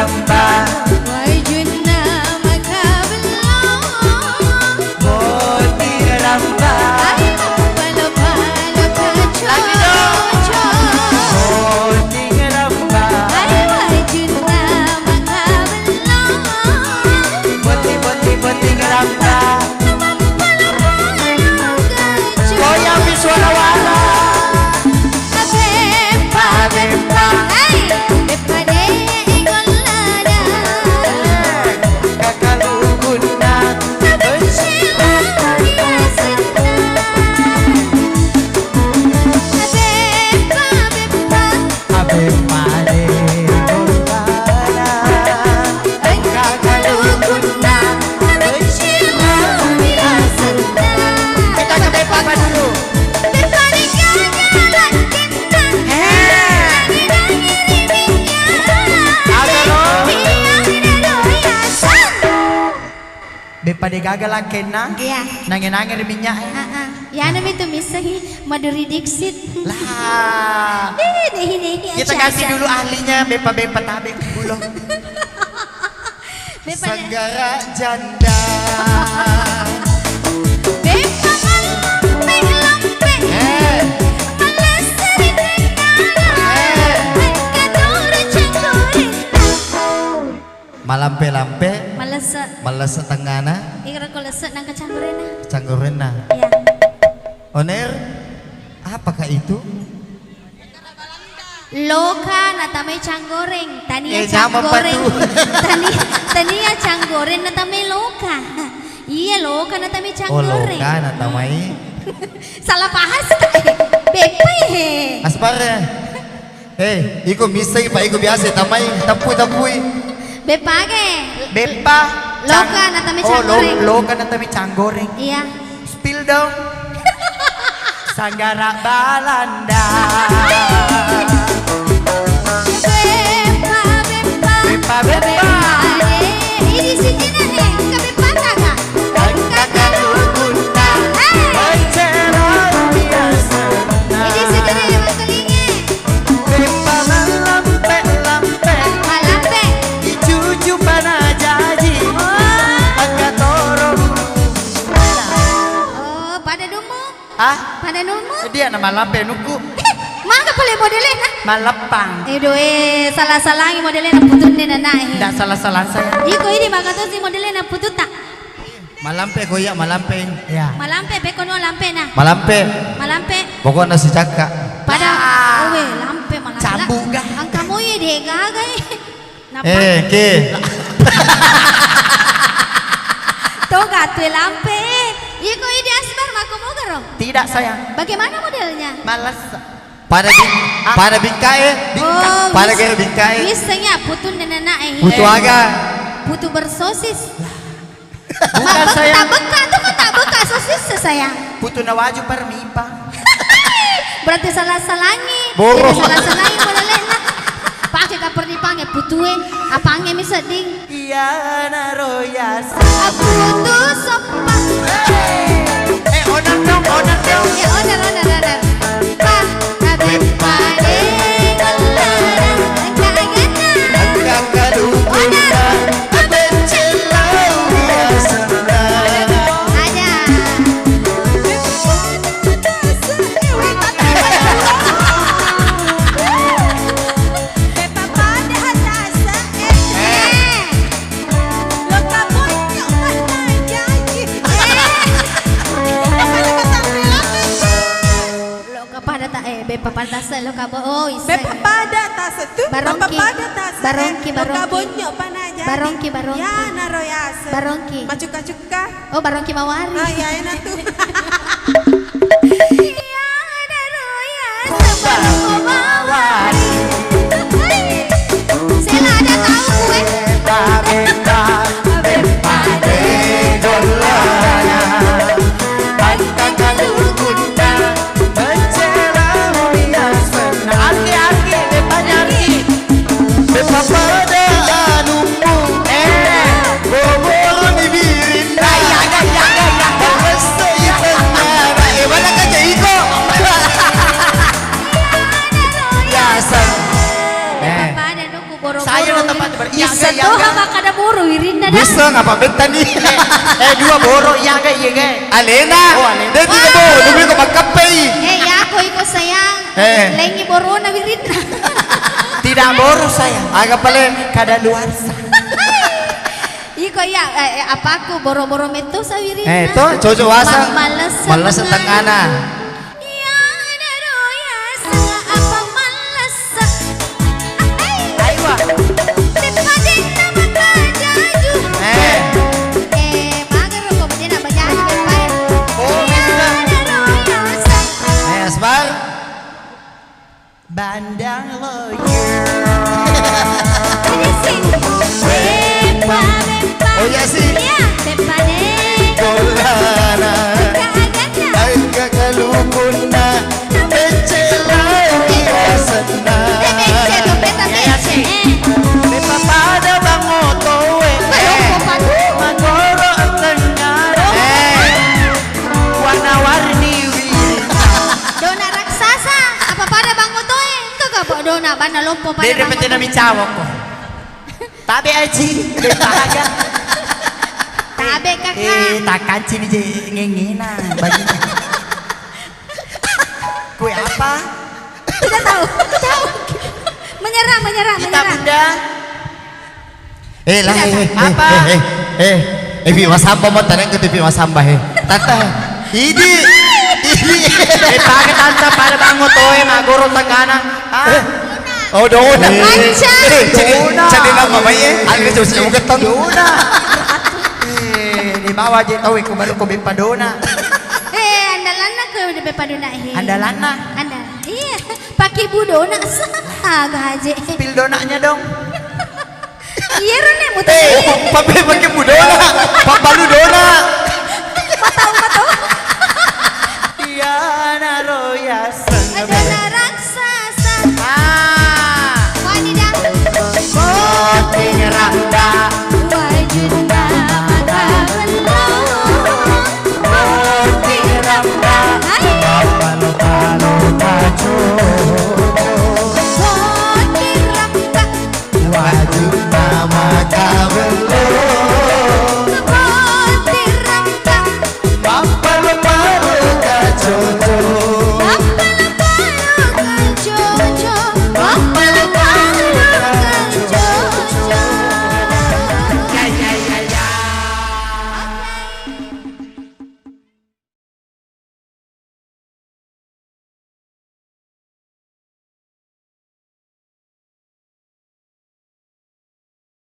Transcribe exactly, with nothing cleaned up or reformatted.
Wajunna makabello. Botting lamba. Ai, palo-palo kaco. Lagi dong. Botting lamba. Ai, wajunna makabello. Botting, botting, botting lamba. Goyang mi suara wala. Beppa, beppa. Hei, beppa de gollana. Kakalugunna. Beppa de gollana. Beppa, beppa. Abe male gollana, engka kalukunna, beccina biasanna. Kita ke Beppa dulu. Beppa de gaga lakkenna. He. Nangi-nangi ri minnya. Apa lo? Iya, ri daro yasan. Beppa de gaga lakkenna. Iya. Nange-nange ri minnya e. Heeh. Iyana mi tu missengi Maduri Dixit. Lah. Eh, nehi-nehi. Kita kasih dulu ahlinya, Beppa-beppa tabe kulo. Beppa de- Segara janda. Beppa mallampe-lampe. Eh. Malesseri tengnga. Eh. Engka toro cengkoreng. Malampe-lampe. Malesse. Malesse tengngana. Ira ko lesse nangka canggorenna. Canggorenna. Iya. Oner, apakah itu? Loka natamai canggoreng, tania eh, canggoreng. Tani-, tania canggoreng natamai loka. Iya, loka natamai canggoreng. Oh, loka natamai. Salah paham sih. Beppa he. Aspar. Eh, iko missai, Pak, iko biasa tamai, tappui-tappui. Beppa ge. Beppa. Loka natamai canggoreng. Oh, lo-, loka natamai canggoreng. Iya. Spill dong. Sanggara Balanda. Beppa, beppa. Beppa, beppa. Beppa de. Ini si Cina nih, ke beppa taga. Engka kalukunna, eh, macerau biasanna. Ini segera yang berkelingi. Beppa mallampe-lampe. Mallampe. Icucu pana jaji. Oh. Engka toro. Oh, pada dumu. Hah? Pada dumu. Dia nama mallampe nuku. Maga pale modelena? Malleppang. Edo, eh, salah-salangi modelena putunne nanae. Ndak salah-salah saya. Iko ini maka tosi modelena pututa. Malampe ko iya, malampe. Iya. Malampe, pekko no lampe na. Malampe. Malampe. Pokokna sicakka. Pada, ah, owe, lampe malampe. Cambuk ga? Engka moye de gaga e. Napa? Eh, ke. Toga tue lampe. Iko idi Asbar mako mogaro? Tidak, sayang. Bagaimana modelnya? Males. Pada bi-, ah, pada bikkae, bikka-, oh, pada wis-, gere bikkae. Wisseng ya, putu nenena e. Putu aga? Putu bersosis. Bukan, sayang. Tabekka tu kan tabekka sosis, sayang. Putu nawaju parmipa. Berarti salah-salangi. Boro. Jadi salah-salangi boleh lena. Pake ka parmipa nge putue, apange mi sedding. Iyanaro yaseng. Aku tu soppang. Eh, owner dong, owner dong. Ya, owner, owner, owner. Pa, tapi pade ngelarang. Engka agenna. Engka kalukunna. Owner. Abeccel lau biasanna. Ada. Beppa pada hatasa, eh. Eh. Loka bonyok mana jaji. Eh. Loka pada ta-, eh, beppa pada tase, loka bo-, oh, isseng. Beppa pada tase tu, barongki, beppa pada tase, barongki, eh, loka barongki. Bonyok mana jaji. Barongki, barongki. Ya, naro yaseng. Barongki. Macuka-cuka. Oh, barongki mawari. Ah, iya, enak tuh. Iya, ada roya sama mawari. Sela ada tahu kue. Beta, beta, beta, de dollana. Angka kalukunna. Aki, aki, beppa nyaki. Beppa pada anummu. Eh. Boboro ni birinna. Iya, iya, iya, iya, iya. Resso i tengngana. Eh, mana kaca iko? Iya, isseng iya, toha iya. Makkada boro wirinna dah. Bisa ngapa bettani? Eh, eh, dua boro, iya ga, iya ga. Alena. Oh, alena. Dia tidak boro, lebih ke makkappei. Eh, ya, ko iko sayang. Eh. Lengi borona wirinna. Tidak boro, sayang. Aga pale? Kada luar sa. Iko iya, eh, eh, apa aku boro-boro metto sa wirinna. Eh, to, cocok wasang. Ma-, males. Males tengana. Iya, ada roya, sa apa males. Aiwa. Beppa denna maka jaju. Eh. Eh, mager ko bede na bajaju beppa e. Oh, iya, bisa. Ada roya sa. Eh, Asbar. Bandang lawyer. Ini sih. Beppa, beppa. Oh, iya sih. Iya, beppa deh. Dolana. Beppa agaknya. Ai kakalukunna. Becce lagi asenna. Eh, becce, dompeta becce. Eh. Beppa pada bangotoe. Malompo padu. Magoro tengara. Eh. Warna-warni wirinna. Dona raksasa, apa pada bangotoe? Engka gabok dona banna lompo pada. Dede bangotoe. Petena micawokko. Tabe aji, beppa aga. Tabe, Kakak. Eh, takanci ni je ngengena bagi. Kue apa? Tidak tahu, tidak tahu. Menyerah, menyerah, kita menyerah. Bunda. Eh, lah, eh, eh, apa? Eh, eh, eh, eh, Pi Masamba mo, taneng ke Pi Masamba, eh. Tante, idi, idi. Eh, pakai tante pada bangun toe, magoro tengana. Ah. Eh. Oh, dona. Eh, Lancar. Eh, jadi, dona. Jadi nama mai, eh. Ada jauh sih, mungkin tong. Dona. Eh, di bawah aja tahu, aku baru ko beppa dona. Eh, andalanna ko beppa dona, eh. Andalanna. Anda, iya. Pakai bu dona, sa-, aga aja. Spill donanya dong. Iya, Ron, eh, muter. Eh, pape pakai bu dona. Papalu dona. Matau, matau. Iya, naro ya, sengaja. Ada raksasa. Ah. Wani dah. Koting ramba. Wajunna maka bello. Koting ramba. Hai. Palo-palo taco. Koting ramba. Wajunna maka bello.